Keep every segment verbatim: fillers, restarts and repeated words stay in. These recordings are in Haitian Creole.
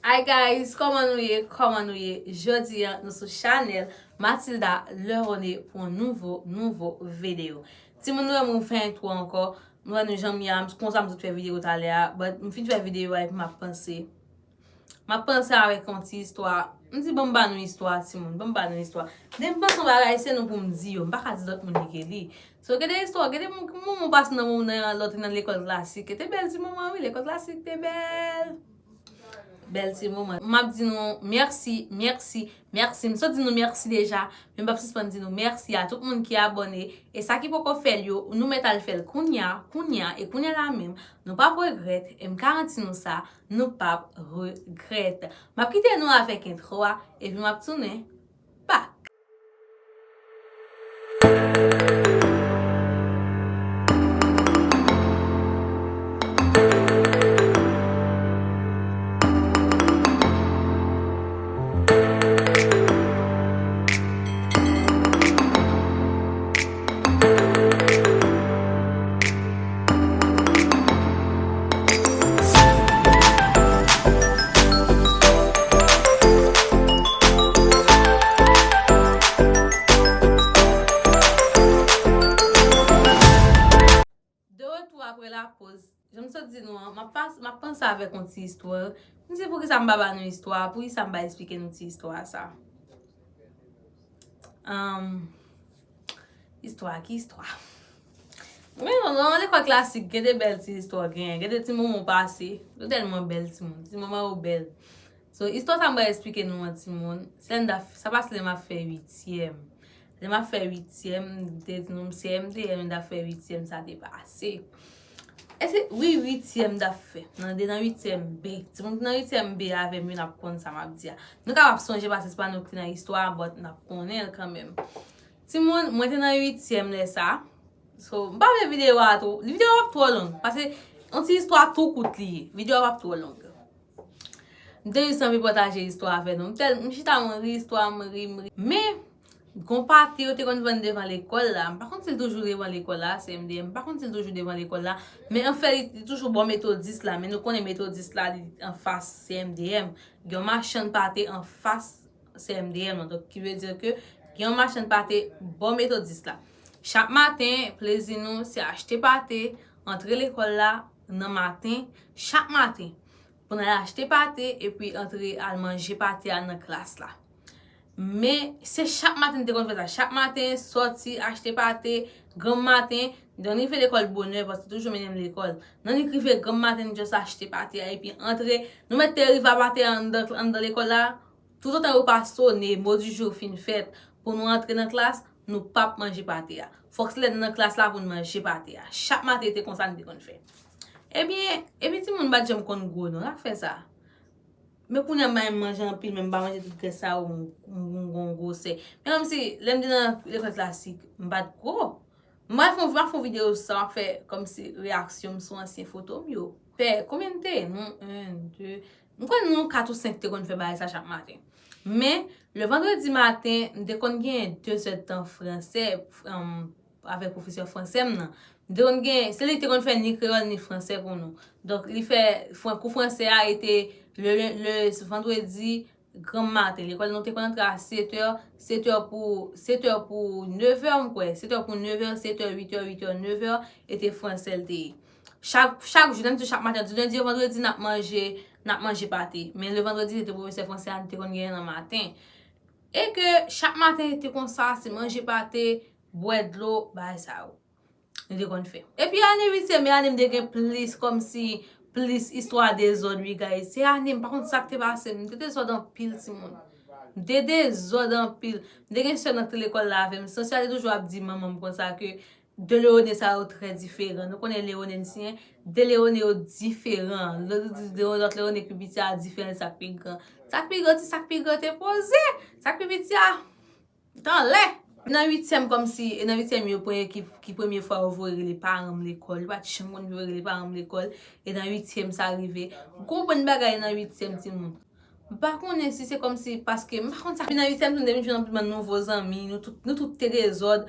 Hi guys, kòman nou ye? Kòman nou ye? Jodi a, nou sou chanèl Mathilda Leone pou yon nouvo, nouvo videyo. Timoun, nou wè mwen fè entwo ankò. Nou wè nou janm ye a, konsa m sot fè videyo talè a, but m fin fè videyo a epi m ap panse. M ap panse avèk yon ti istwa. M di, "Ban m ba nou istwa, timoun, ban m ba nou istwa." Depi m panse yon bagay, se nou pou m di yo. M pa ka di lòt moun li ke li. So, gen de istwa, gen de moun, moun, moun pase nan, moun nan lòt nan lekòl klasik. E te bèl ti moman, wi, lekòl klasik te bèl. Bèl ti moman. M ap di nou mèsi, mèsi, mèsi. M sot di nou mèsi deja, men m p ap sispann di nou mèsi a tout moun ki abòne. E sa ki poko fè l yo, nou mèt al fè l kounya, kounya, e kounya la menm. Nou p ap regrèt, e m garanti nou sa, nou p ap regrèt. M ap kite nou avèk entwo a, epi m ap tounen back. De retour après la pause. Jan m sot di nou an, m ap pas-, m ap panse avèk yon ti istwa. M di poukisa m pa ba nou istwa, poukisa m pa esplike nou ti istwa sa. Ahn, istwa, ki istwa? Men non, nan lekòl klasik, gen de bèl ti istwa, gen, gen de ti moman pase. Yo tèlman bèl, timoun. Ti moman yo bèl. So, istwa sa m pral esplike nou an, timoun. Se lè m t ap, sa pase lè m ap fè uityèm. Lè m ap fè uityèm, m te di nou se M D M m t ap fè uityèm, sa te pase. E se, wi, uityèm m t ap fè. Nan de, nan uityèm B. Timoun ki nan uityèm B avè m yo, n ap konn sa m ap di a. Nou kapab sonje paske se pa nou ki nan istwa a, but n ap konnen l kanmenm. Timoun, mwen te nan uityèm lè sa. So, m pa vle videyo a tou. Videyo a p ap twò long. Paske yon ti istwa tou kout li ye. Videyo a p ap twò long. M te jis anvi pataje istwa avè nou. M tèl, m chita, mwen ri, istwa, mwen ri, mwen ri. Men, gon pate yo te konn vann devan lekòl la. M pa konn si l toujou devan lekòl la, C M D M. M pa konn si l toujou devan lekòl la. Men anfèt, li, li toujou bò Metodis la. Men nou konnen Metodis la, li anfas C M D M. Gen yon machann pate anfas C M D M nan. Donk, ki vle di ke gen yon machann pate bò Metodis la. Chak maten, plezi nou, se achte pate, antre lekòl la nan maten, chak maten. Pou n al achte pate, epi antre al manje pate a nan klas la. Men, se chak maten n te konn fè sa. Chak maten, sòti, achte pate, granm maten, n rive lekòl bonè, paske toujou mennen m lekòl. Nan li rive granm maten, n just achte pate a, epi antre, nou mèt te rive a pate a anndan, anndan lekòl la, toutotan yo pa sone, mot du jour fin fèt, pou nou antre nan klas, nou p ap manje pate a. Fòk se lè n nan klas la pou n manje pate a. Chak maten, e te konsa n te konn fè. Ebyen, epi timoun, m pa t janm konn gwo non, sa k fè sa. Men kounye a, m pa menm manje anpil, men m pa manje tout grès sa yo, m, m, m gon gwosè. Men kòmsi, lè m te nan lekòl klasik, m pa t gwo. M pral fè, m ap fè yon videyo sou sa, m ap fè kòmsi reyaksyon m sou ansyen foto m yo. Pè, konbyen n te ye? Nou, en, de, m kwè nou kat ou senk te konn fè bagay sa chak maten. Men, le vandredi maten, m te konn gen de zèdtan fransè, um, avèk pwofesè fransè m nan. M te konn gen, se li ki te konn fè ni kreyòl ni fransè pou nou. Donk, li fè fran-, kou fransè a, e te le, le, le vandredi, granm maten. Lekòl nou te konn antre a sèt è, sèt è pou, sèt è pou nèf è, m kwè. Sèt è pou nèf è, sèt è, uit è, uit è, nèf è, e te fransè l te ye. Chak, chak jou, nan di chak maten, di lendi a vandredi, n ap manje, n ap manje pate. Men le vandredi, se te pwofesè fransè a, nou te konn genyen nan maten. E ke chak maten, te konsa, se manje pate, bwè dlo, bagay sa yo. Nou te konn fè. Epi ane uityèm, e ane m te gen plis, kòmsi, plis istwa dezòd, wi, guys. Se ane, m pa konn sa k te pase m. M te dezòd anpil, timoun. M te dezòd anpil. M te gen sè m nan te lekòl la avè m. Sè a te toujou ap di manman m konsa ke de Leone sa yo trè diferan. Nou konnen Leone m siyen, de Leone yo diferan. Lòt, lòt Leone ki pi piti a diferan, sa k pi gran. Sa k pi gran, ti sa k pi gran te poze. Sa k pi piti a, t anlè. Nan uityèm kòmsi, e nan uityèm yo premye ki, ki premye fwa yo voye rele paran m lekòl. Yo pa t janm konn voye rele paran m lekòl. E nan uityèm sa rive. Gon bann bagay nan uityèm, timoun. M pa konnen si se kòmsi paske m pa konn sa. Nan uityèm tou, m te vin jwenn anpil bann nouvo zanmi. Nou tout, nou tout te dezòd.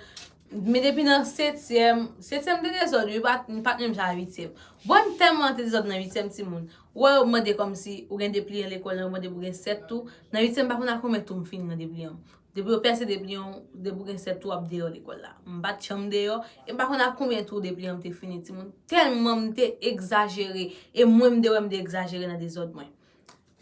Men depi nan setyèm, setyèm te dezòd, wi, pa t, pa t menm jan a uityèm. Bon, m tèlman te dezòd nan uityèm, timoun. Ou wè, yo mande kòmsi ou gen de pliyan lekòl, yo mande pou gen sèt tou. Nan uityèm, m pa konn a konbyen tou m fini nan de pliyan. Depi yo pèse de pliyan, depi ou gen sèt tou, w ap deyò lekòl la. M pa t janm deyò, e m pa konn a konbyen tou de pliyan m te fini, timoun. Tèlman m te egzajere, e mwen m te wè m te egzajere nan dezòd mwen.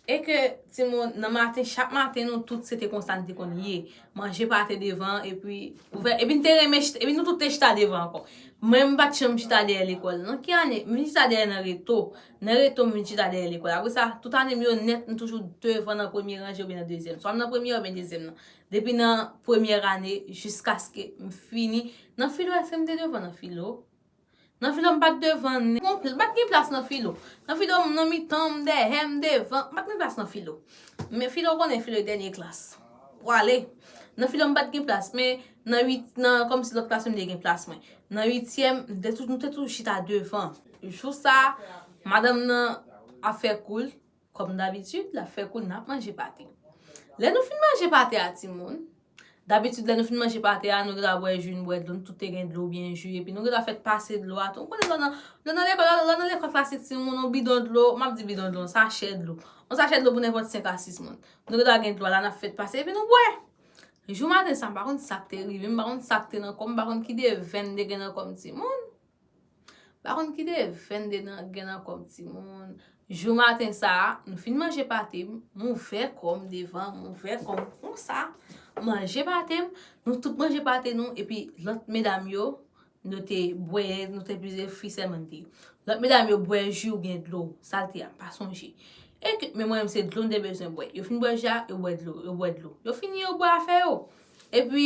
E ke, timoun, nan maten, chak maten, nou tout, se te konsa n te konn ye. Manje pate devan, epi ouvè, epi n te renmen chita, epi nou tout te chita devan ankò. Mwen, m pa t janm chita dèyè lekòl. Nan ki ane? M vin chita dèyè nan reto. Nan reto, m vin chita dèyè lekòl. Apre sa, tout ane m yo nèt, m toujou devan nan premye ranje oubyen nan dezyèm. Swa m nan premye oubyen dezyèm nan. Depi nan premyè ane jiskaske m fini. Nan filo, èske m te devan nan filo? Nan filo, m pa t devan, m pa t gen plas nan filo. Nan filo, m nan mitan, m dèyè, m devan, m pa t gen plas nan filo. Men filo, ou konnen filo e dènye klas. Pwale. Nan filo, m pa t gen plas, men nan uit, nan, kòmsi lòt klas yo, m te gen plas mwen. Nan uityèm, m te tou, nou te toujou chita devan. Jou sa, madanm nan ap fè kou l, kòm dabitid, l ap fè kou l, n ap manje pate. Lè nou fin manje pate a, timoun, dabitid, lè nou fin manje pate a, nou gentan bwè ji, nou bwè dlo, nou tout te gen dlo, byen ji, epi nou gentan fèk pase dlo a tou. Ou konnen lè w nan, lè w nan lekòl, lè w nan lekòl klasik, timoun, yon bidon dlo, m ap di bidon dlo, yon sachè dlo. Yon sachè dlo pou nenpòt senk a sis moun. Nou gentan gen dlo a la, n ap fèk pase, epi nou bwè. Jou maten sa, m pa konn sa k te rive, m pa konn sa k te nan kò m, m pa konn ki devèn m te gen nan kò m, timoun. Pa konn ki devèn m te nan, gen nan kò m, timoun. Jou maten sa a, m fin manje pate m, m ouvè kò m devan, m ouvè kò m konsa. Manje pate m, nou tout manje pate nou, epi lòt medam yo, nou te bwè, nou te plizyè fi sèlman n te ye. Lòt medam yo bwè ji oubyen dlo, sa l te a, m pa sonje. E ke, men mwen menm se dlo m te bezwen bwè. Yo fin bwè ji a, yo bwè dlo, yo bwè dlo. Yo fini, yo bwè afè yo. Epi,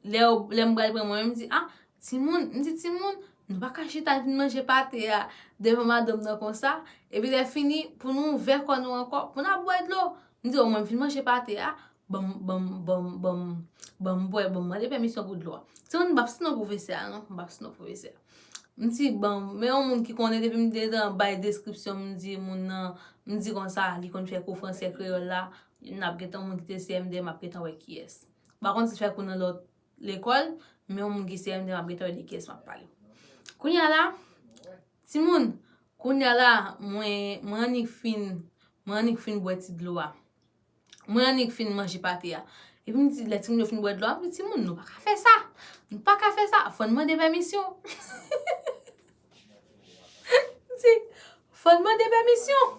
lè yo, lè m pral pran mwen, m di, a, timoun, m di, timoun, nou pa ka chita vin manje pate a devan madanm nan konsa. Epi lè fini, pou nou ouvè kò nou ankò, pou n ap bwè dlo. M di, o mwen m fin manje pate a, ban m, ban m, ban m, ban m, ban m bwè, ban m mande pèmisyon pou dlo a. Timoun, m p ap site non pwofesè a, non, m p ap site non pwofesè a. M di, ban m, men yon moun ki konnen depi m gentan bay deskripsyon, m di moun nan, m di konsa, li konn fè kou fransè kreyòl la, n ap gentan moun ki te C M D, m ap gentan wè kiyès. M pa konn si l fè kou nan lòt lekòl, men yon moun ki C M D, m ap gentan wè de kiyès m ap pale. Kounye a la, timoun, kounye a la, mwen, mwen annik fin, mwen annik fin bwè ti dlo a. Mwen annik fin manje pate a. Epi m di, lè timoun yo fin bwè dlo a, m di, timoun, nou pa ka fè sa. Nou pa ka fè sa. Fò n mande pèmisyon. M di, fò n mande pèmisyon.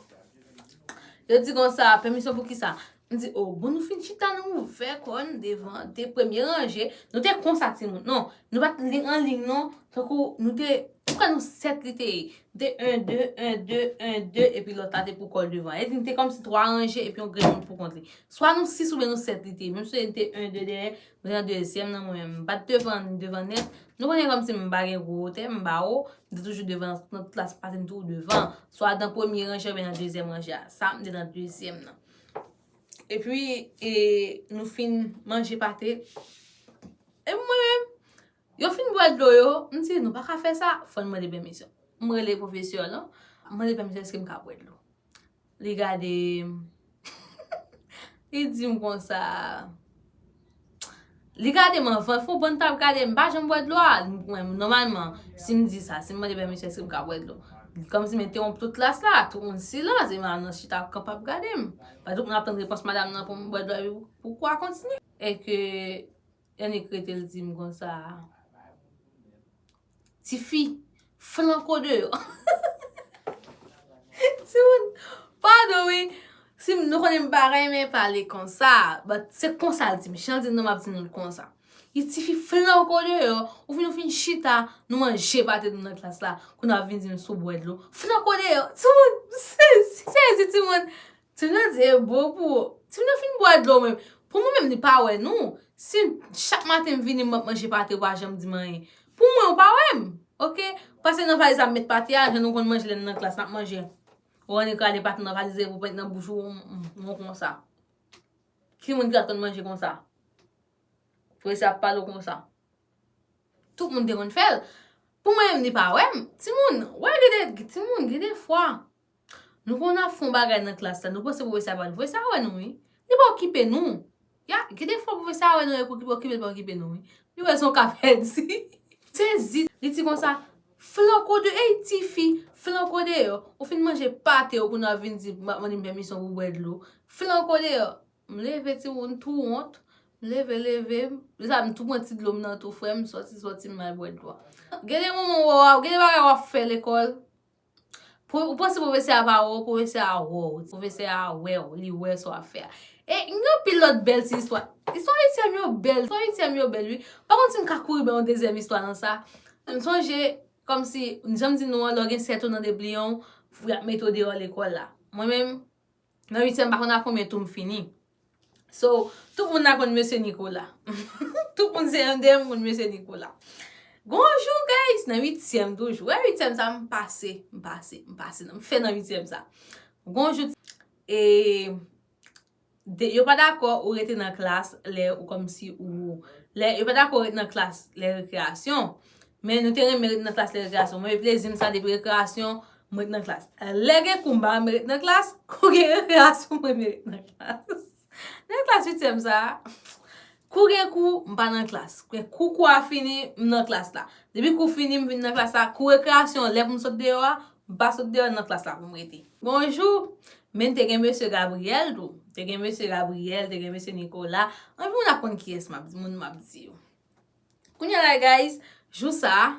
Yo di konsa, pèmisyon pou kisa? M di, o, bon, nou fin chita, nou ouvè kò n devan, de premye ranje. Nou te konsa, timoun. Non, nou pa t li-, an liy, non. Tankou nou te, ou kwè nou sèt li te ye. Nou te en, de, en, de, en, de, epi lòt la te pou kò l devan. E di, nou te kòmsi twa ranje, epi yon grenn moun pou kont li. Swa nou sis oubyen nou sèt li te ye. Menm si nou te en, de dèyè, mwen nan dezyèm nan mwen menm. M pa t devan, devan nèt. Nou konnen kòmsi m pa gen gwo wotè, m pa wo. M te toujou devan nan tout klas, m pase m toujou devan. Swa nan premye ranje oubyen nan dezyèm ranje a. Sa, m te nan dezyèm nan. Epi, e, nou fin manje pate. E mwen menm, yo fin bwè dlo yo, m di, nou pa ka fè sa, fò n mande pèmisyon. M rele pwofesè lan, m mande pèmisyon, èske m ka bwè dlo? Li gade m. Li di m konsa. Li gade m anvan, fè yon bon tan ap gade m, m pa janm bwè dlo a. Mwen, nòmalman, si m di sa, si m mande pèmisyon, èske m ka bwè dlo? Kòmsi m entewonp tout klas la, tout moun silans, e madanm nan chita kanpe ap gade m. Paske tout moun ap tann repons madanm nan pou m bwè dlo a, epi pou, pou kou a kontinye. E ke Yannick rete l di m konsa, tifi, flanke w deyò. Timoun, padon wi. Si m, nou konnen m pa renmen pale konsa, but se konsa l di m, jan l di m nan m ap di nou l konsa. Li tifi flanke w deyò, ou vin, ou fin chita, nou manje pate nou nan klas la, kounye a w ap vin di m si w bwè dlo. Flanke w deyò, timoun, sezi, sezi timoun. Timoun yo di, e bon pou ou. Timoun yo fin bwè dlo menm. Pou mwen menm, li pa wè nou. Si chak maten m vini, m ap manje pate, ou pa janm di m anyen. Pou mwen, ou pa wè m. Oke? Pase nan valiz la, m met pate a, jan nou konn manje lè n nan klas, n ap manje. Ou annik rale pate nan valiz, epi ou met nan bouch ou, m, m, m, konsa. Ki moun ki ta konn manje konsa? Pwofesè ap pale w konsa. Tout moun te konn fè l. Pou mwen menm, li pa wè m. Timoun, wè, gen de, timoun, gen de fwa. Nou konn ap fè yon bagay nan klas la, nou panse pwofesè a pa, pwofesè a wè nou, wi. Li pa okipe nou. Ya, gen de fwa pwofesè a wè nou, epi okipe, okipe, li pa okipe nou, wi. Li wè se yon ka pèdi. Sezi, li di konsa, flanko de, ey tifi, flanko deyò. Ou fin manje pate w kounye a w vin di m ap mande m pèmisyon pou bwè dlo. Flanko deyò. M leve timoun tou wont. M leve, leve. Sa m tou pran ti dlo m nan tou frè m, sòti, sòti m al bwè dlo a. Gen de moman w wè w, gen de bagay w ap fè lekòl. Pwo- Ou panse pwofesè a pa wè w, pwofesè a wè w. Pwofesè a wè w, li wè sa w ap fè a. E gen anpil lòt bèl ti istwa. Istwa ityèm yo bèl, istwa ityèm yo bèl wi. Pa konn si m ka kouri ba yon dezyèm istwa nan sa. M sonje, kòmsi, jan m di nou an, lè w gen sèt ou nan depliyan w, y ap mete w deyò lekòl la. Mwen menm, nan ityèm, m pa konn a konbyen tou m fini. So, tout moun la konn mesye Nikola. Tout moun se M D M konn mesye Nikola. Gon jou, guys, nan ityèm toujou. Wè ityèm sa, m pase, m pase, m pase, m fè nan ityèm sa. Gon jou, e, de, yo pa dakò ou rete nan klas lè ou kòmsi ou, lè, yo pa dakò ou rete nan klas lè rekreyasyon. Men nou te renmen ret nan klas lè rekreyasyon. Mwen, plezi m sa, depi rekreyasyon, mwen ret nan klas. Lè gen kou, m pa renmen ret nan klas. Kou gen rekreyasyon, mwen renmen ret nan klas. Nan klas ityèm sa, kou gen kou, m pa nan klas. Kou, kou a fini, m nan klas la. Depi kou fini, m vin nan klas la. Kou rekreyasyon, lè pou m sot deyò a, m pa sot deyò, nan klas la pou m rete. Gon jou, men te gen mesye Gabriyèl tou. Te gen mesye Gabriyèl, te gen mesye Nikola. Anpil moun ap konn kiyès m ap di, moun m ap di yo. Kounye a la, guys, jou sa,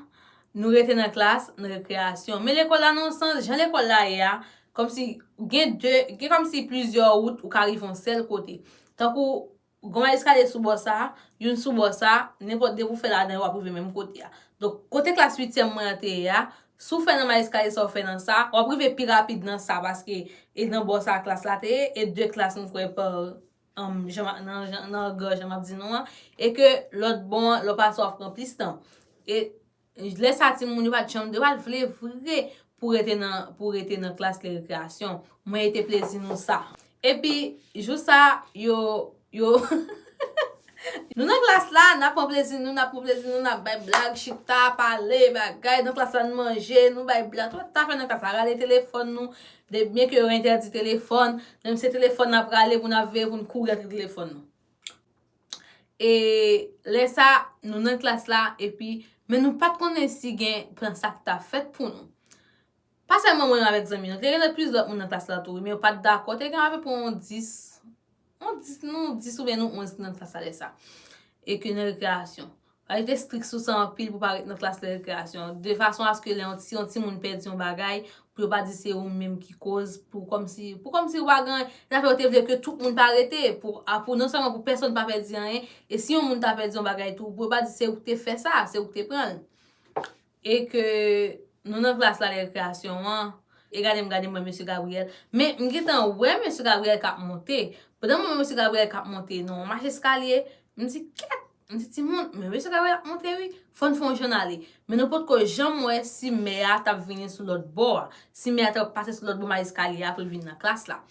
nou rete nan klas, nan rekreyasyon. Men lekòl la, nan yon sans, jan lekòl la ye a, kòmsi gen de, gen kòmsi plizyè wout ou ka rive yon sèl kote. Tankou, gon eskalye sou bò sa, youn sou bò sa, nenpòt de pou fè ladan yo, w ap rive menm kote a. Donk, kote klas ityèm mwen an te ye a, si w fè nan eskalye sa w fè nan sa, w ap rive pi rapid nan sa, paske e nan bò sa klas la te ye, e de klas m kwè pa um, jan, nan, jan, nan gra jan m ap di nou an, e ke lòt bò an, lè w pase w ap pran plis tan. E lè sa timoun yo pa t janm, yo pa t vle vre pou rete nan, pou rete nan klas de rekreyasyon. Mwen e te plezi nou sa. Epi, jou sa, yo, yo, nou nan klas la, n ap pran plezi nou, n ap pran plezi nou, n ap bay blag, chita, pale, bagay, nan klas la, n manje, nou bay blag, tout sa fè nan klas la, rale telefòn nou, de, byen ke yo entèdi telefòn, menm se telefòn n ap rale pou n ap veye pou n kouri antre telefòn nou. E lè sa, nou nan klas la, epi, men nou pa t konnen si gen plan sa ki t ap fèt pou nou. Pa sèlman mwen avèk zanmi nou, te gen lòt plizyè lòt moun nan klas la tou, wi, men yo pa t dakò, te gen apepre yon dis, yon dis, nou dis oubyen nou onz ki nan klas la lè sa. E ke nan rekreyasyon. Yo te strik sou sa anpil pou pa ret nan klas nan rekreyasyon. De fason aske lè yon ti, yon timoun pèdi yon bagay, pou yo pa di se ou menm ki koz, pou kòmsi, pou kòmsi ou pa gen, sa fè yo te vle ke tout moun pa rete, pou, a, pou non sèlman pou pèsonn pa pèdi anyen, e si yon moun ta pèdi yon bagay tou, pou yo pa di se ou ki te fè sa, se ou ki te pran l. E ke nou nan klas la, lè rekreyasyon an, e gade m, gade m wè mesye Gabriyèl. Men m gentan wè mesye Gabriyèl k ap monte. Pandan m wè mesye Gabriyèl k ap monte nan yon mach eskalye, m di, "Kèt!" M di, "Timoun, men mesye Gabriyèl ap monte, wi. Fò n fè yon jan n ale." Men nou potko janm wè si mè a t ap vini sou lòt bò a, si mè a t ap pase sou lòt bò mach eskalye a pou l vin nan klas la.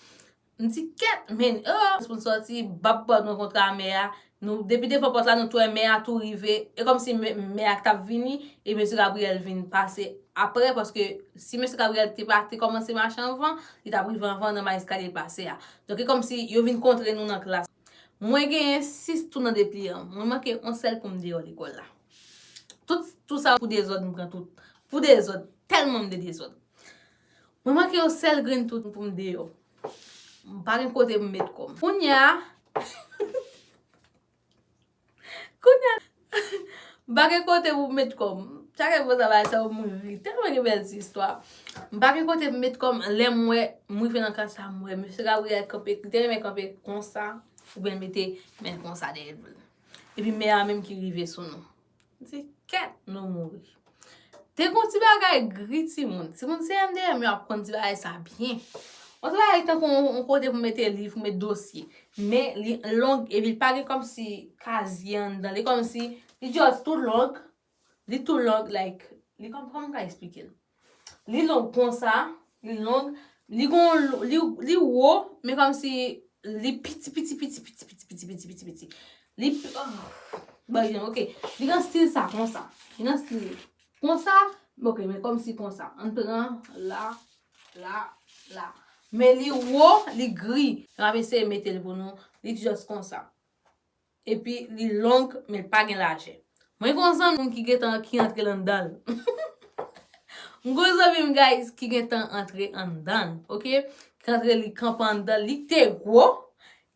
M di, "Kèt, men, oh!" Pou n sòti, bap pòt mwen kontra mè a. Nou, depi devan pòt la, nou tou wè mè a tou rive. E kòmsi mè, mè a k t ap vini, e mesye Gabriyèl vin pase apre, paske si mesye Gabriyèl te pa te kòmanse mache anvan, li t ap rive anvan nan mach eskalye l pase a. Donk, e kòmsi yo vin kontre nou nan klas. Mwen genyen sis tou nan depliyan. Mwen manke yon sèl pou m deyò lekòl la. Tout, tout sa pou dezòd, m pran tout. Pou dezòd, tèlman m de dezòd. Mwen manke yon sèl grenn tou pou m deyò. M pa gen kote pou m met kò m. Kounye a, kounye a, m pa gen kote pou m met kò m. Chak lè m panse a bagay sa yo, m ri. Tèlman gen bèl ti istwa. M pa gen kote pou m met kò m. Lè m wè, m rive nan klas la, m wè mesye Gabriyèl kanpe, li te renmen kanpe konsa, oubyen mete men konsa dèyè l. Epi mè a menm ki rive sou nou. M di, "Kèt, nou mouri." Te gon ti bagay gri timoun. Timoun C M D M yo ap konn ti bagay sa byen. Yon ti bagay tankou yon, yon kote pou mete liv, pou mete dosye. Men li long, epi li pa gen kòmsi kazye anndan. Li kòmsi, li just tou long. Li tou long, like, li kòm, kòman m ka eksplike l? Li long konsa, li long, li gon, li, li wo, men kòmsi li piti, piti, piti. Li pi-, oh, bon, ok. Li gen stil sa, konsa. Li gen stil konsa, ok, men kòmsi konsa. Ann pran la, la, la. Men li wo, li gri. M ap eseye mete l pou nou. Li just konsa. Epi li long, men l pa gen lajè. Mwen gen yon zanmi m ki gentan ki antre l anndan l. M gen yon zanmi m, guys, ki gentan antre anndan l, ok? Ki antre, li kanpe anndan l, li te gwo.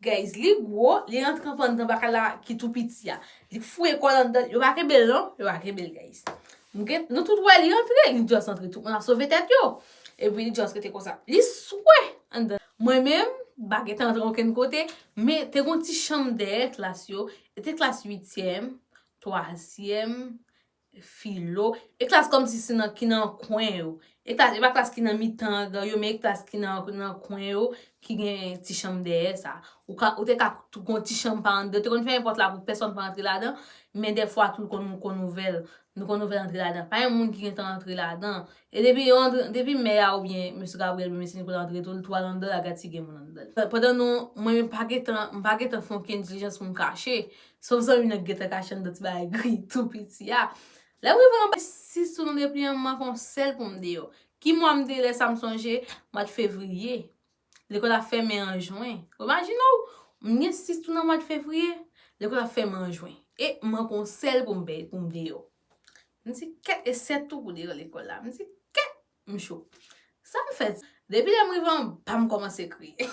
Guys, li gwo, li antre kanpe anndan bagay la ki tou piti a. Li fouye kò l anndan, yo pa kenbe l non, yo pa kenbe l, guys. M gen, nou tout wè li antre, li just antre, tout moun ap sove tèt yo. Epi li just rete konsa. Li swe anndan. Mwen menm, m pa gentan antre okenn kote, men te gon ti chanm dèyè klas yo, e te klas uityèm, twazyèm, filo, e klas kòmsi se nan, ki nan kwen yo. E klas, e pa klas ki nan mitan gang yo, men e klas ki nan, nan kwen yo, ki gen ti chanm dèyè sa. Ou ka, ou te ka tou gon ti chanm pa anndan, te konn fèmen pòt la pou pèsòn pa antre ladan, men dèfwa tou l konn, konn ouvè l. Nou konn ouvè l antre ladan. Pa gen moun ki gentan antre ladan. E depi yo antre, depi mè a oubyen mesye Gabriel oubyen mesye Nicolas antre tou, l tou al anndan, l al gad si gen moun anndan. Pandan nou, mwen menm pa gentan, m pa gentan fè okenn dilijans pou m kache. Sof zanmi nan ki gentan kache anndan ti bagay gri tou piti a. Lè m rive anba, sis tou nan depliyan, m manke yon sèl pou m deyò. Ki mwa m te ye lè sa m sonje? Mwa fevriye. Lekòl ap fèmen an jen. Ou imajine w, m gen sis tou nan mwa fevriye, lekòl ap fèmen an jen. E m manke yon sèl pou m pè-, pou m deyò. M di, kèt, e sèt tou pou deyò lekòl la. M di, kèt, m cho. Sa m fè? Depi lè m rive anba, m kòmanse kriye.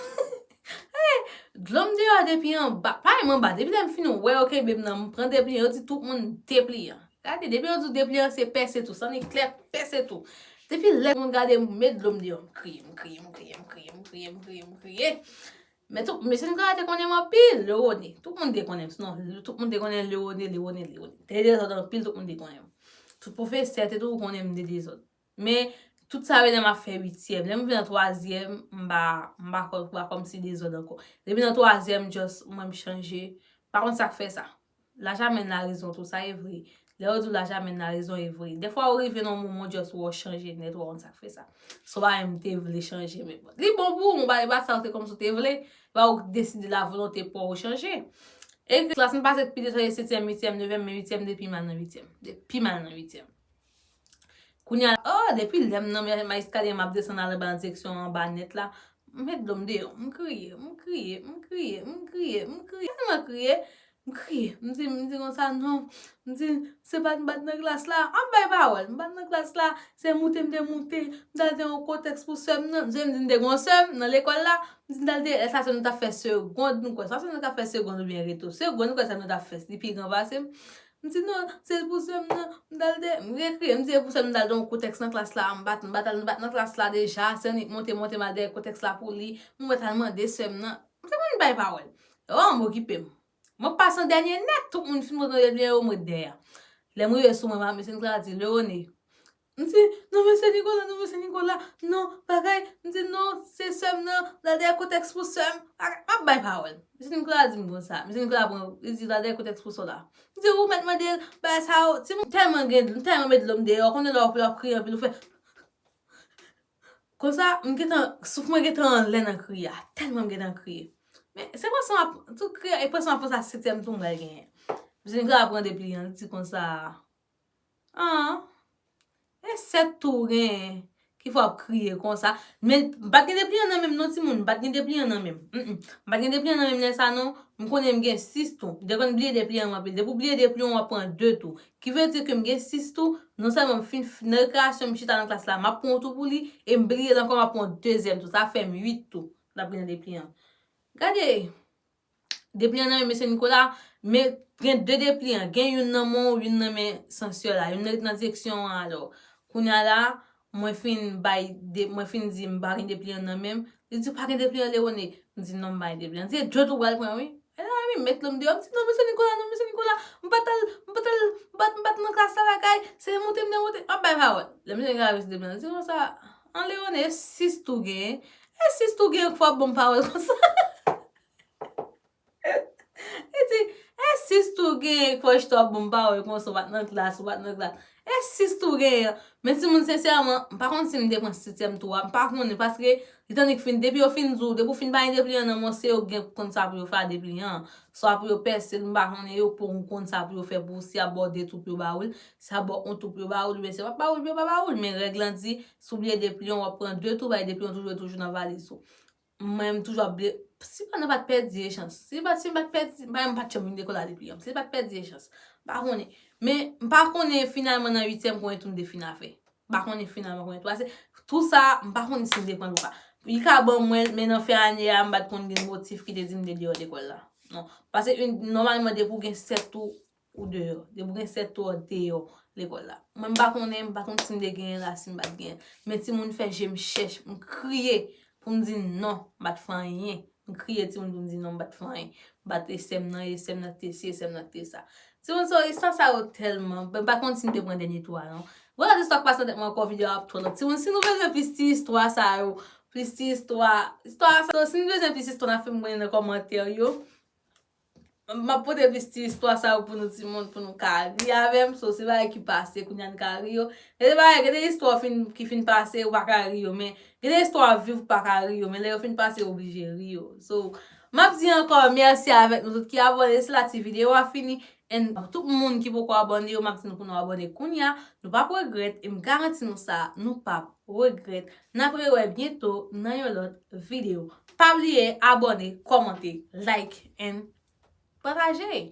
Hey, dlo m deyò depi anba. Pa menm anba, depi lè m fin wè yo kenbe m nan, m pran depliyan, yo di tout moun depliyan. Gade, depi yo di w depliyan, se pèse tou, san eklè, pèse tou. Depi lè moun gade m, met dlo m deyò, m kriye, m kriye, m kriye, m kriye, m kriye, m kriye, m kriye, m kriye. Men tout, mesye Nicolas te konnen m anpil, Leone. Tout moun te konnen m, sinon, tout moun te konnen Leone, Leone, Leone. Te dezòd anpil, tout moun te konnen m. Tout pwofesè te toujou konnen m te dezòd. Men, tout sa yo lè m ap fè uityèm. Lè m vin nan twazyèm, m pa, m pa kò, m pa kòmsi dezòd ankò. Depi nan twazyèm, just, mwen m chanje. Pa konn sa k fè sa. Laj amèn larizon tou, sa e vre. Lè yo di w laj amèn larizon, e vre. Dèfwa ou rive nan yon moman, just wè w chanje nèt, ou pa konn sa k fè sa. Se pa menm te vle chanje, men bon. Li bon pou ou, men pa, e pa sa w te kòmsi w te vle. Pa ou deside la volonte pa w chanje. E klas m pase pi de sa, setyèm, uityèm, nevyèm, men uityèm depi m al nan uityèm. Depi m al nan uityèm. Kounye a, oh, depi lè m nan ma-, ma eskalye, m ap desann al anba nan direksyon anba nèt la, m met dlo m deyò, m kriye, m kriye, m kriye, m kriye, m kriye, m tèlman kriye, m kriye, m di, m di konsa, non, m di, se pa m bat nan klas la, m ap bay pawòl, m bat nan klas la, se moute m te moute, m t al te yon kotèks pou sè m nan, m di, m di, m te gon sè m nan lekòl la, m di, m t al te, lè sa se nou t ap fè segond, m kwè, sa se nou t ap fè segond oubyen reto, segond, m kwè sa nou t ap fè, li pi gran pase m. M di non, se pou sè m nan, m t al de, m rekriye, m di se pou sè m, m t al de yon kotèks nan klas la, m bat, m bat, m bat nan klas la deja, se annik monte, monte, m al dèyè kotèks la pou li, m wè t al mande sè m nan, m te konn bay pawòl. Yo, m okipe m. Mwen pase an dènye nèt, tout moun fin mwen tande byen yo, mwen dèyè. Lè m rive sou mwen, mesye Nicolas di, Leone, M di, non, mesye Nicolas, non, mesye Nicolas, non, bagay, m di, non, se sè m nan, m al dèyè kotèks pou sè m, bagay, m ap bay pawòl. Mesye Nicolas di m konsa, mesye Nicolas pran, li di, l al dèyè kotèks pou sè w la. M di, ou mèt mande l, bagay sa yo, timoun tèlman gen, tèlman met dlo m deyò, konnen lè w ap kriye anpil, ou fè konsa, m gentan, souf mwen gentan anlè nan kriye a, tèlman m gentan kriye. Men, se panse m ap, tout kriye, e panse m ap panse a setyèm tou m pral genyen. Mesye Nicolas pran depliyan, li di konsa, Ah, e sèt tou w genyen ki fè w ap kriye konsa. Men, m pa t gen depliyan nan men m non, timoun, m pa t gen depliyan nan men m. Mm, mm. M pa t gen depliyan nan men m lè sa non, m konnen m gen sis tou. M te konn bliye depliyan m anpil. Depi w bliye depliyan w, w ap pran de tou. Ki vle di ke m gen sis tou, non sèlman m fin f-, nan rekreyasyon m chita nan klas la, m ap pran yon tou pou li, e m bliye l ankò, m ap pran yon dezyèm tou. Sa fè m uit tou. N ap gen nan depliyan. Gade, depliyan nan men mesye Nicolas, men gen de depliyan, gen youn nan men w, youn nan men Sansè la, youn nan ret nan direksyon an alò. Kounye a la, mwen fin bay de, mwen fin di m pa gen depliyan nan men m. Li di, "Pa gen depliyan, Leone." M di, "Non, m pa gen depliyan." Li di, "E djòt ou pral pran, wi." E la, wi, met dlo m deyò. M di, "Non, mesye Nicolas, non, mesye Nicolas. M pa t al, m pa t al, m pa t, m pa t nan klas la, bagay. Se moute m te moute." M ap bay pawòl. Lè mesye Nicolas vin sou depliyan, li di konsa, "An, Leone, e sis tou gen. E sis tou gen, fò w ap ban m pawòl konsa." Li di, "E sis tou gen, fò w ap ban m pawòl konsa, ou pa t nan klas, ou pa t nan klas. E sis tou gen." Men timoun, sensèman, m pa konn si m te pran setyèm tou a, m pa konnen, paske li t annik fin, depi yo fin di w, depi w fin pa gen depliyan nan men w, se yo k gen konn sa pou yo fè a depliyan an. Swa pou yo pèse l, m pa konnen, yo pou konn sa pou yo fè pou w, si y ap ba w de tou pou yo ba ou l, si y ap ba w yon tou pou yo ba ou l, oubyen si y ap ba ou l, yo pa ba ou l. Men règ lan di, si w bliye depliyan, w ap pran de tou, bay depliyan toujou, toujou nan valiz ou. Mwen, m toujou ap bliye. Si pa nan pa t pèdi echans. Si pa, si m pa t pèdi, mwen, m pa t janm vin lekòl la depi yon. Si pa t pèdi echans. pa konnen. Men m pa konnen finalman nan uityèm konbyen tou m te fin a fè. M pa konnen finalman konbyen tou. Paske tou sa, m pa konnen si m te pran l ou pa. Li ka ban mwen, men nan fen ane a, m pa t konn gen motif ki te di m te deyò lekòl la. Non. Paske nòmalman, depi w gen sèt tou, ou deyò. Depi w gen sèt tou, ou deyò lekòl la. Mwen, m pa konnen, m pa konn si m te genyen la, si m pa t genyen. Men timoun fè je m chèch, m kriye pou m di non, m pa t fè anyen. M kriye timoun pou m di non, m pa t fè anyen. M pa t e sè m nan, e sè m nan te si, e sè m nan te sa. Timoun, so, istwa sa yo tèlman, m pa konn si m te pran dènye tou a, non. Bon, lòt istwa k pase nan tèt mwen ankò, videyo a ap twò long. Timoun, si nou bezwen plis ti istwa sa yo, plis ti istwa, istwa sa, si nou bezwen plis istwa, n a fè m konnen nan kòmantè yo. M ap pote plis ti istwa sa yo pou nou timoun, pou nou ka ri avè m. So, se bagay ki pase, kounye a n ka ri yo. Gen de bagay, gen de istwa fin, ki fin pase, ou pa ka ri yo, men gen de istwa w ap viv, ou pa ka ri yo, men lè yo fin pase, ou oblije ri yo. So, m ap di ankò mèsi avèk nou tout ki abòne, se la ti videyo a fini. And tout moun ki poko abòne yo, m ap di nou pou nou abòne kounye a, nou p ap regrèt, e m garanti nou sa, nou p ap regrèt. N ap rewè byento nan yon lòt videyo. Pa bliye abòne, kòmante, like and pataje.